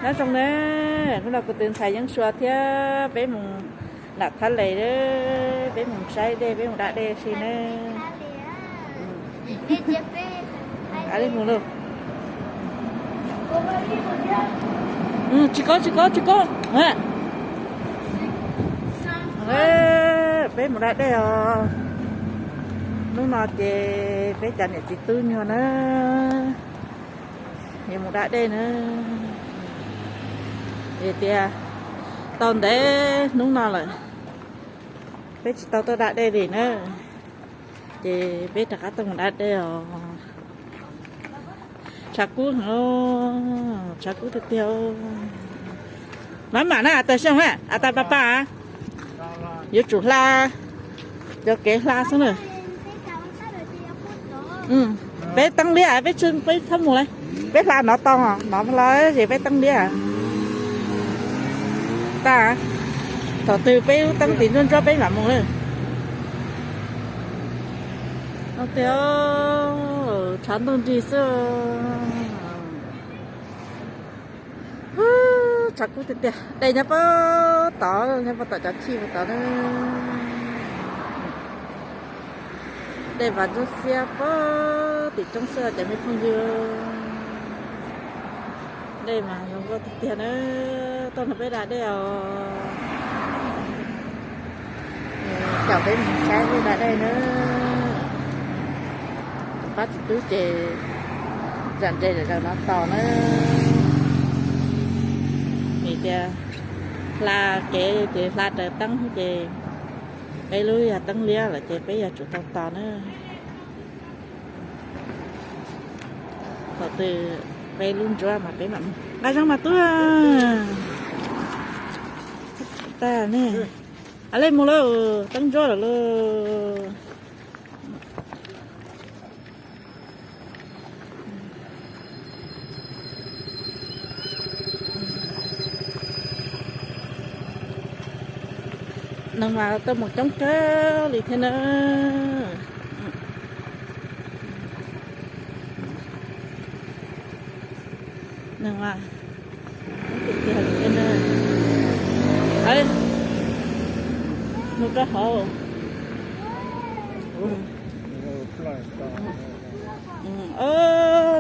Nyob zoo na, hnub no kuv tus ntxhais Yeeb Sua thiab peb mus nram Thab Les, peb mus saib dej, peb mus da dej si na. Li mus lauj. Tsis kov, tsis kov, tsis kov. Peb mus da dej os. Hnub no ces peb cov niam txiv tub nyuag na, yuav mus da dej na. Vim tias tau ntev hnub no lawm, peb tsis tau tuaj da dej li na, ces peb rov qab tuaj mus da dej os. Tshav kub heev, tshav kub tiag tiag. Maj mam na, tas xyoo na, tas paj paj, yuav tsum hla, cov kev hla xwb na. Peb teeb liab, peb txhob mus li, peb hla nov tau, nov los ces peb teeb liab. Tag, thaum twg peb lub teeb tim ntsuab ntsuab peb mam mus na. Tiag, tshav ntuj nrig xwb. Tshav kub tiag tiag, dej nyob puag tod, nyob puag tom cov chij puag tod na. Dej mas ntsuab xiab puag tim roob xwb cov me phooj ywg. Dej mas zoo nkauj tiag tiag na, tuaj nrog peb da dej os. Caum peb mus saib peb da dej na. Tus pab txiv tub ces zam ntses zam zaws no tos na. Vim tias hla kev ces hla raws teeb ces peb lub yog teeb liab lawm ces peb yuav tsum tau tos na. Thaum twg peb lub ntsuab mas peb mam mus. Nqa zoo mas tub. Tag ne. A, li mus lauj, teeb ntsuab lawm lauj. Neeg mas tuaj mus coob kawg li thiab na. Neeg mas coob tiag tiag li thiab na. Mus rau hauv.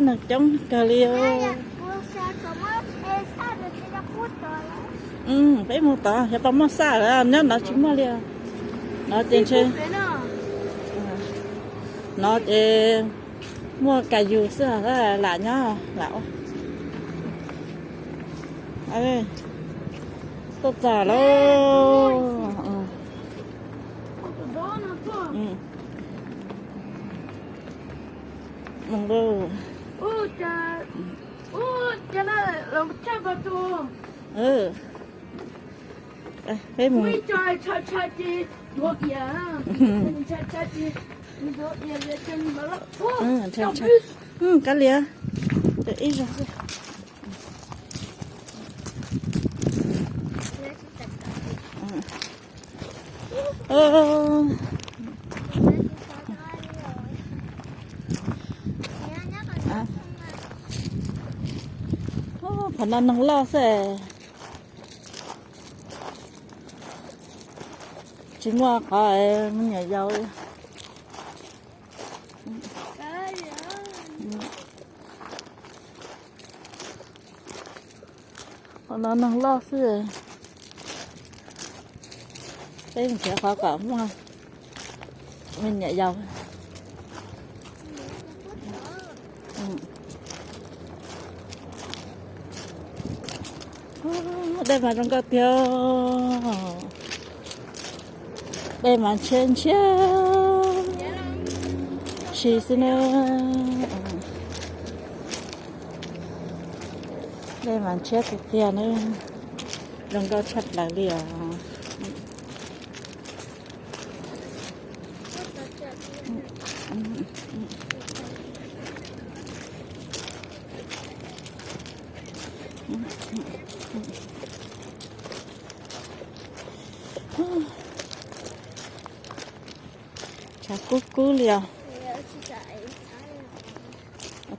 Neeg coob kawg li. Peb mus tod, xyov puas muaj xaj lawm, nyob no tsis muaj li. No ces ntshe, no ces muaj kas yus xwb, lam nyob lam ua. Tuaj txog lauj. Mus lauj. Peb mus. Kav liam, ib zaug xwb. Qhov no neeg loj xwb. Tsis muaj qhov me nyuam yaus. Qhov no neeg loj xwb. Peb mus nrhiav qhov kom muaj me nyuam yaus. Dej mas zoo nkauj tiag. Dej mas ntshiab ntshiab si xwb na. Dej mas ntshiab tiag tiag na. Zoo nkauj tshaj plaws li os. Tshav kub kub li os.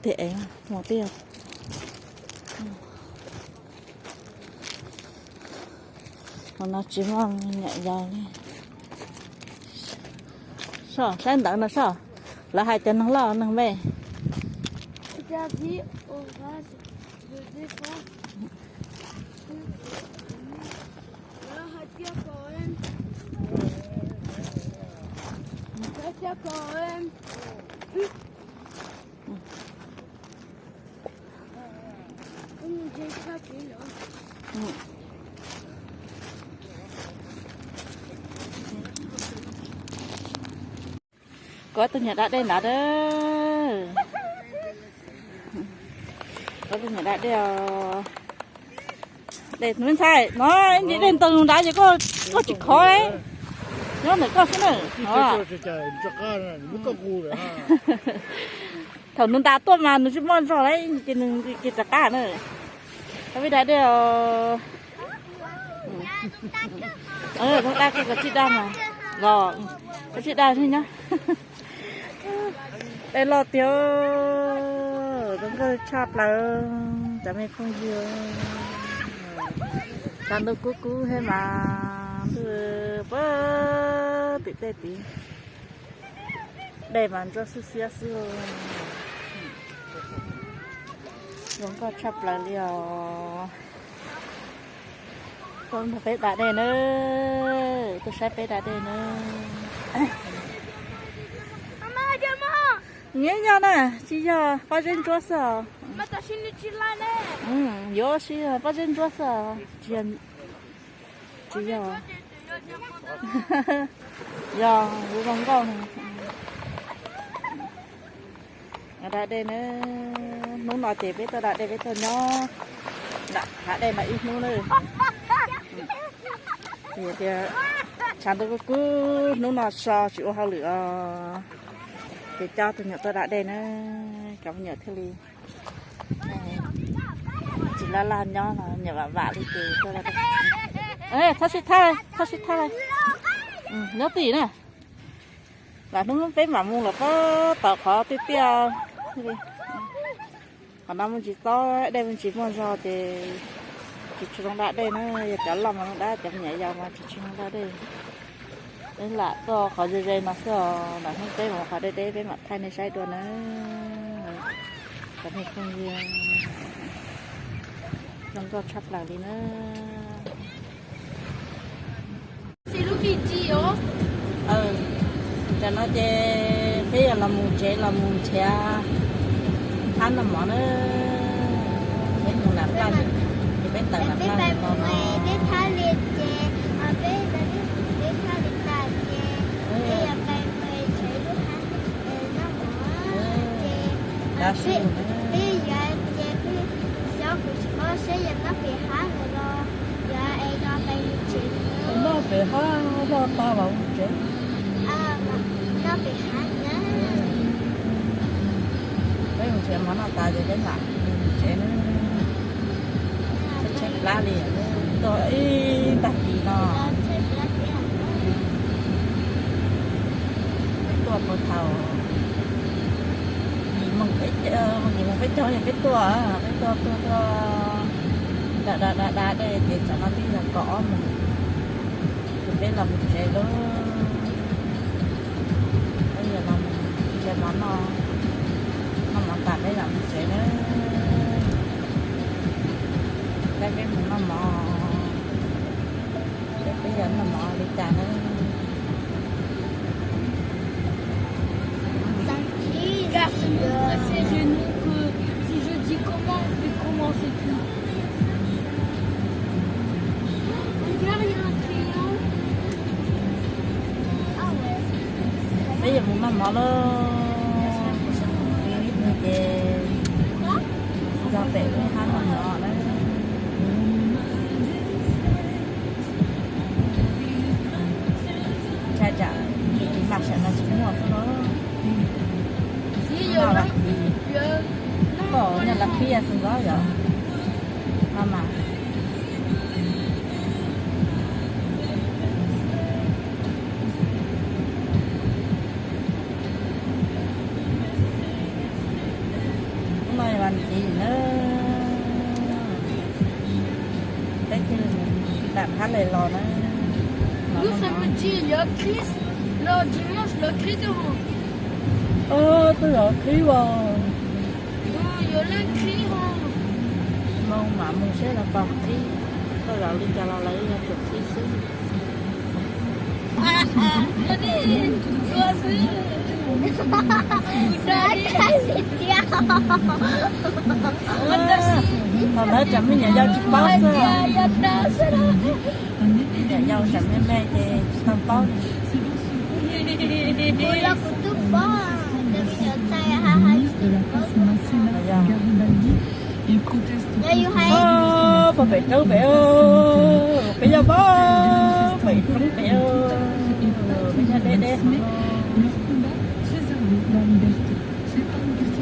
Thiab es mus tib. No tsis muaj me nyuam yaus li. Soj, saib ntawv no soj. Lawv hais tias neeg loj neeg me. Koj tus niam da dej ntawd. Koj tus niam da dej os. Dej ntxhais no, ib nti dej ntawd nrad ces koj tsis khov li. Nyob ntawm koj xwb na. Thaum nws ntas tuaj mas nws tsis muaj zog li ces nws cia rov qab na. Koj peb da dej os. Zoo dab koj tsij dab mas los, koj tsij dab nyob. Dej loj tiag, zoo nkauj tshaj plaws, cov me phooj ywg. Tshav ntuj kub kub thiab mas ntuj puag tim tej tid. Dej mas ntsuab xwb xiab xwb. Zoo nkauj tshaj plaws li os. Tuaj nrog peb da dej na, tuaj saib peb da dej na. Nyob yog na, tsis yog pob zeb ntsuab xwb os. Yuav si pob zeb ntsuab xwb os, tsis yog. Yog zoo nkauj. Da dej na, hnub no ces peb tuaj da dej peb tuaj nyob nram hav dej no ib hnub na. Tias tshav ntuj kub kub hnub no so tsis ua hauj lwm os, ces coj tus nyuam tuaj da dej na, cov me nyuam thiaj li tsis laj laj nyob los nyuam vam vam li ces tuaj da dej. Txhob sib thaj, txhob sib thaj, nyob tim na. Lam hnub peb mam mus lawm pab tau qhov tiaj tiaj. Qhov no me ntsis tob dej me ntsis muaj zog ces tsis tshua zoo da dej na, yog cov loj mas zoo dab, cov me nyuam yaus mas tsis tshua zoo da dej. Peb lam tuaj qhov ze ze no xwb os, lam hnub peb mus qhov deb deb peb mam thaij nej saib dua na. Cov me phooj ywg, zoo nkauj tshaj plaws li na. Tam no ces peb yuav los mus tsev los mus nrhiav thab noj mov na. Peb mus lam plaj, ces peb tawm lam plaj no. Tab sis peb yuav ces peb xyov kuv tsis paub seb yog noj pem hav los yog es noj pem tsev. Noj pem hav, noj tag los mus tsev. Peb mus nrhiav mov noj tas ces peb mam mus tsev na. Tshaib tshaib plab li, tuaj ib tag kis no. Peb tuaj puag thaum yim moos peb caug, yim moos peb caug yog peb tuaj, peb tuaj tuaj tuaj da da da da dej ces tsam no twb yog kaum ob moos, ces peb los mus tsev lawm. Peb yuav los nrhiav mov noj, noj mov tas peb los mus tsev na. Peb, peb mus noj mov, peb yuav noj mov li cas na. Car ce monde a fait de nous que si je dis comment, on fait comment, c'est tout. Regarde, il y a un crayon. Peb yuav mus noj mov lauj. Ces txog pem lub hab noj mov na. Ntshai tsam tus tsis mag sawm no tsis muaj xwb lauj. Noj las phiv, koj nyob las phiv xwb ntxov yom. No mas. Hnub no vas thiv na, peb thiaj li mus da Hab le los na. Lub samedi lawv qhib, los dimanche lawv qhib tej hos. Twb los qhib as. Yuav leej qhib hos. Mus mam mus seb lawv puas qhib. Koj zam li cas los lawv yuav tsum qhib xwb. Thaum ntawd tsam me nyuam yaus tsis paub xwb. Me nyuam yaus tsam me me ces tsis tau paub. Puag pem roob pem, peb yog puag pem roob pem, peb yog deb deb.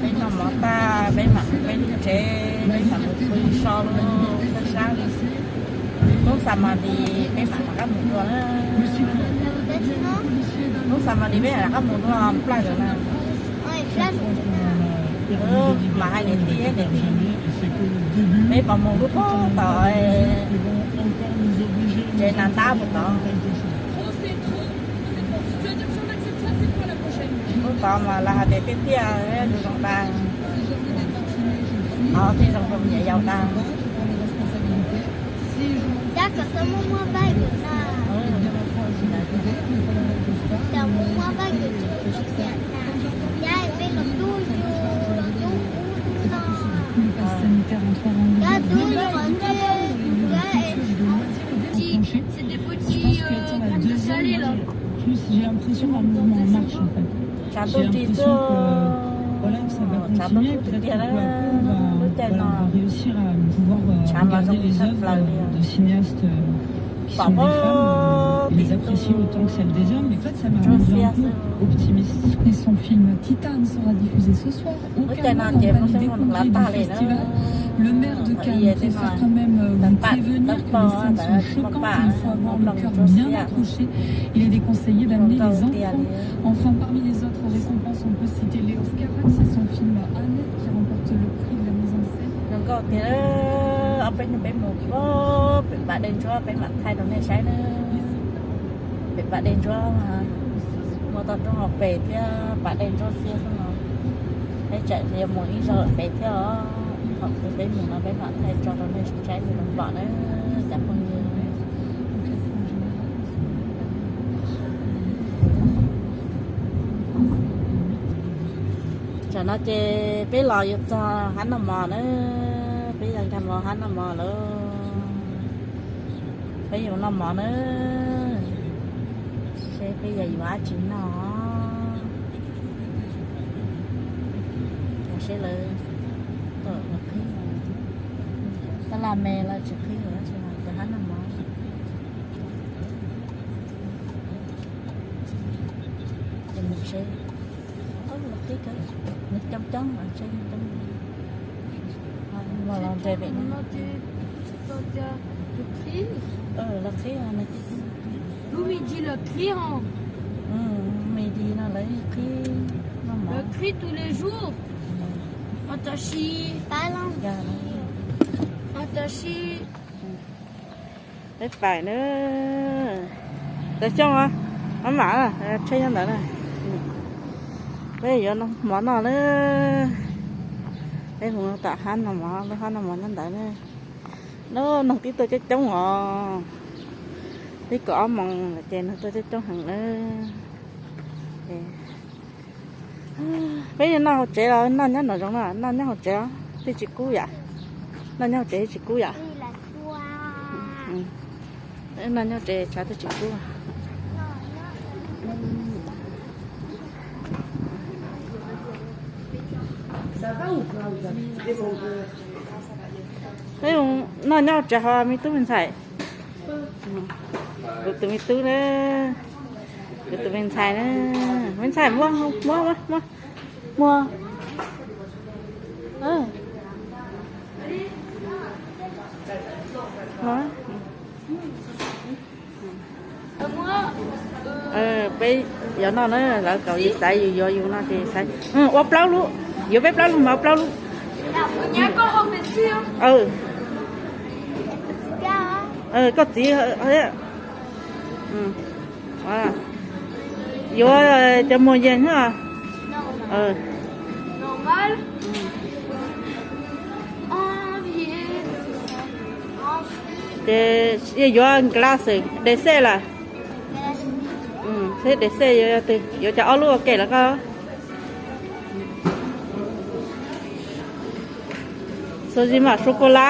Peb noj mov tag peb mam mus peb lub tsev, peb mam mus pw so lub sab sab. Hnub xam mas li peb mam rov qab mus dua na. Hnub xam mas li peb mam rov qab mus dua plaj zoov na. Mam hais niam tij, niam tij, peb mam mus lub pem tod, tsev nas ntab pem tod. Lub tod mas lawv hais tias tiaj tiaj zoo zoo dag, tod thiaj zoo rau me nyuam yaus dag. C'est des petits, euh, graines de salé, là. Tshav ntuj ris xwb, tshav ntuj kub tiag tiag na. Lub caij no tshav mas zoo tshaj plaws li os. Pom pem tim tus ntsuab xiab xwb. Lub caij no ces muaj xyoob muaj ntoo lav tag li na. Thaum ub tej no tawg paj tawg pog ntawd muaj paj muaj ploog ntsuab xiab. Zoo nkauj tiag li. Zoo nkauj tiag. Ob peb hnub peb mus pem pam dej ntsuab peb mam thaij rau nej saib na. Pem pam dej ntsuab mas muaj toj roob hauv pes thiab pam dej ntsuab xiab xwb no. Peb tseem yuav mus ib zaug pem thiab os. Thaum twg peb mus no peb mam thaij tso rau nej saib li los pom na cov phooj ywg. Tam no ces peb los yuav txog hab noj mov na, peb yuav nkag los hab noj mov lawm. Peb yuav noj mov na, seb peb yuav yuav dab tsi noj. Seb lawv qhib, tab laj me lawv tsis qhib lawm, ces hab noj mov. Ces mus seb, lawv qhib, nws coob coob mas seb coob. Los nres pem no. Lawv qhib no. Lub me di lawv qhib hos. Me di no lawv qhib noj mov. Lawv qhib tous les jours. Tab sis, tab sis Peb pais na. Tawv Xyooj, maj mam, tsheb nyob ntawd na. Peb yuav mov noj na. Peb mus tom hab noj mov, lub hab noj mov nyob ntawd na. Lub noog tib tuaj coob coob os. Twb kaum ob moos lawm ces noog tuaj coob coob heev na. Peb yuav noj hauv tsev los noj nyob nraum zoov na, noj nyob hauv tsev os, thiaj tsis kub yom. Noj nyob hauv tsev thiaj tsis kub yom. Noj nyob hauv tsev tshav thiaj tsis kub. Peb noj nyob hauv tsev ho me tub me ntxhais. Kuv tus me tub na, kuv tus me ntxhais na, me ntxhais muab, muab, muab, muab. Peb yuav noj na, lawv kom yus xaiv yus yuav yus no ces xaiv. Ua plaub lub, yuav peb plaub lub mas ua plaub lub. Koj txiv yuav cov muag yees na. Ces yuav glass, dessert lawm. Seb dessert yuav twg, yuav cov ob lub ua ke los koj. Xos zis mam sô cô la.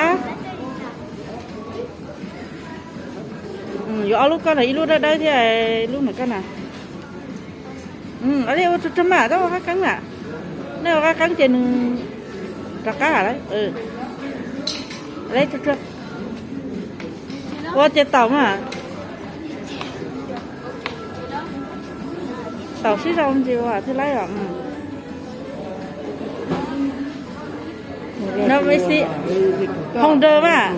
Yuav ob lub koj na, ib lub dawb dawb thiab ib lub na koj na. Ua li ua tsuag tsuag mas, tab ua qab qeeb na. Nej ua qab qeeb ces nws rov qab lawm. Ua ces taum mas. Taum sib zoo ntsis ua thiaj laib os. No me si, hoo dawg mas.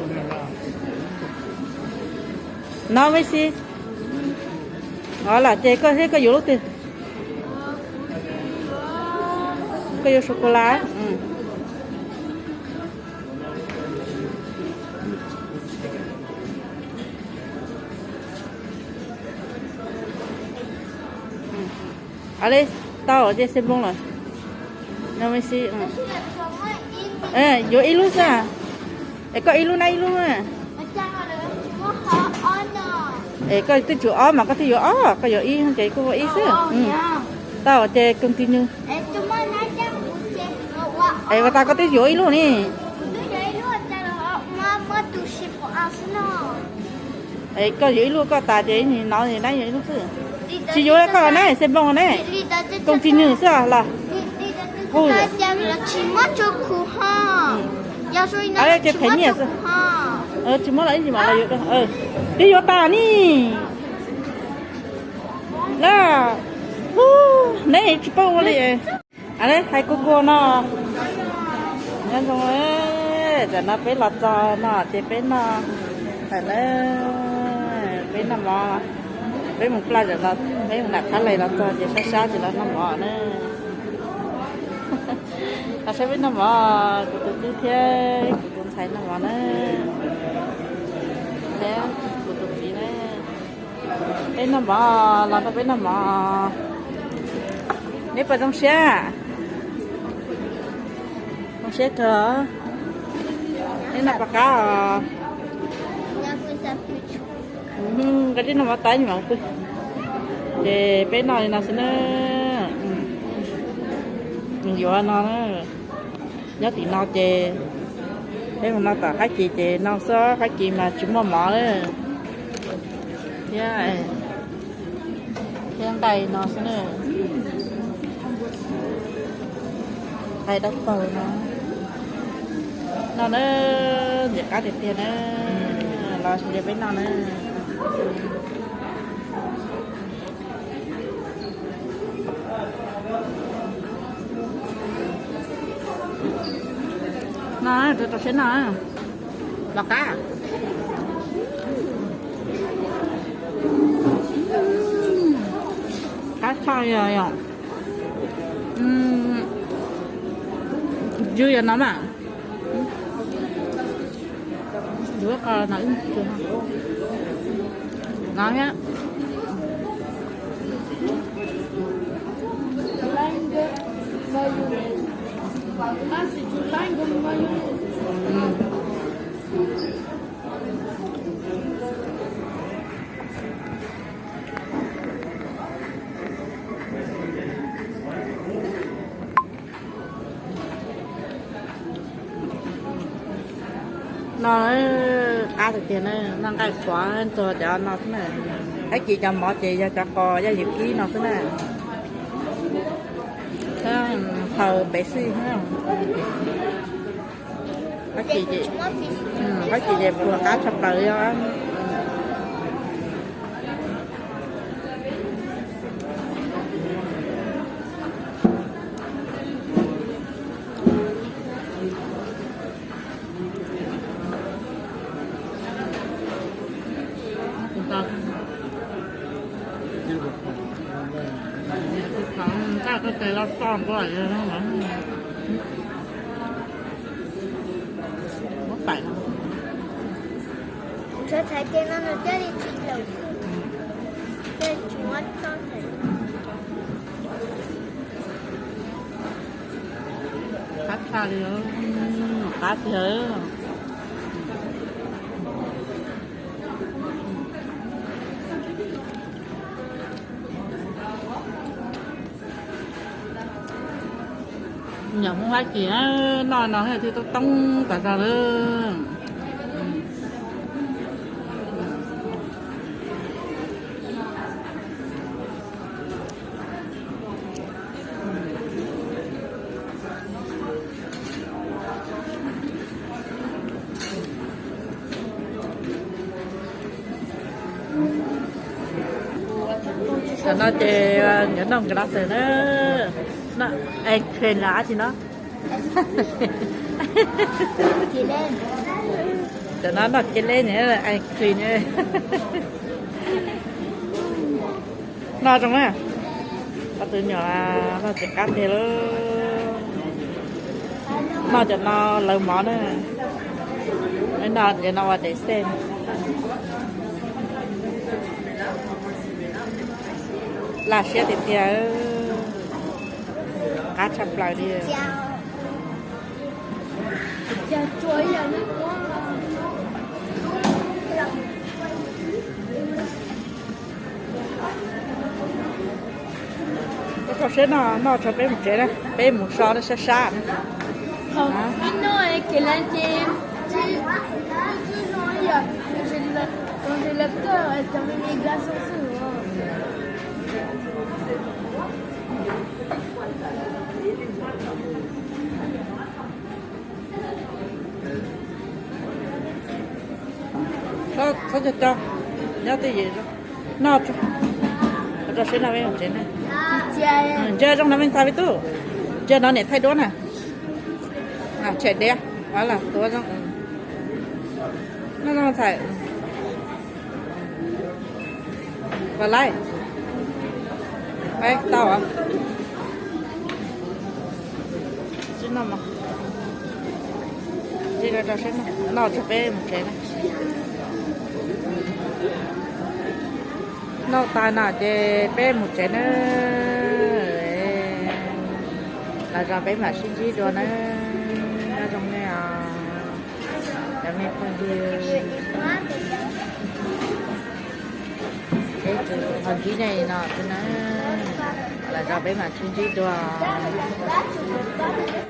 No me si. Ov lam ces koj thiab koj yuav lub twg? Koj yuav sô cô la. Ov li, tau ces xeb npoo lawm. No me si. Yuav ib lub xwb. Es koj ib lub na ib lub. Es koj twb tsum ob mas koj twb yuav ob, koj yuav ib ces kuj ua ib xwb. Tau ces koom tis nws. Es ua tas koj twb yuav ib lub ne. Es koj yuav ib lub koj tas ces no na yuav ib lub xwb. Tsis yuav koj na, xeb npoo na. Koom tis nws xwb los. Hu ces them nyiaj xwb. Tsis muab los ib ntsis mam los yuav. Twb yuav tas ni. Lawm, neb tsis paub ua li. Hais kuv kuv no. Nyob zoo, tam no peb los txog no ces peb noj, hais na, peb noj mov, peb mus plaj zom los peb mus nram Thab Lais los txog ces sab sab ces los noj mov na. Los saib peb noj mov, kuv tus tub thiab kuv tus ntxhais noj mov na, thiab kuv tus txiv na. Peb noj mov, los nrog peb noj mov. Neb puas zoo siab? Zoo siab kawg. Neb noj puas qab os? Koj tib noj mov tas mam pw. Ces peb noj li no xwb na. Yuav no na. Nyob tim no ces peb mus no tom qab kis ces no xwb, qab kis mas tsis muaj mov thiab, thiab nqaij no xwb na. Nqaij dawb paug no. No na, ntxim qab tiag tiag na, los nrog peb noj na. No, rau rau siab no, los qab. Qab tshaj yog, yog, yog no mas. Yuav qo no, no thiab. No qab tiag tiag na, noj nqaij qhuav ntxuag cov no xwb na. Qab kis cov mov ces yog cov qos yaj ywm kib no xwb na. Thaws pev xwj. Qab kis ces pluas qab tshaj plaws os. Muab pais no. Cov txhais tes no nws thiaj li tsis tawm xwb, thiaj tsis muab txob txhais. Qab tshaj li, qab tiag. Nyuam Hmoob Fab Kis noj no thiaj toob toob tas zog lawm. Tam no ces nyob noj nkawd lab xwm na, noj ice cream los dab tsi no. Tam no noj kev leb ne, ice cream ne. Noj zoo na, ob tug nyuam noj tsis qab tiag lauj. Noj cov no lawv mov na, noj cov no ua dev xej. Laj siab tiag tiag, qab tshaj plaws li. Koj tso siab noj, noj tso peb mus tsev na, peb mus so sab sab na. Txhob co co, nyob twj ywm, noj tso, tso siab noj peb mus tsev na. Ntsia zoo no me ntxhais peb tub, ntsia no niam thaij duab na. Tshem diav, ua lam tuav zoo. Noj zoo ntxhais. Ua laib. Tau. Noj tso peb mus tsev na. Noj tas no ces peb mus tsev na. Los zog peb mam sib ntsib dua na. Nyob zoo nej os, cov me phooj ywg. Peb tsuas ho ntsib nej no xwb na. Los zog peb mam sib ntsib dua.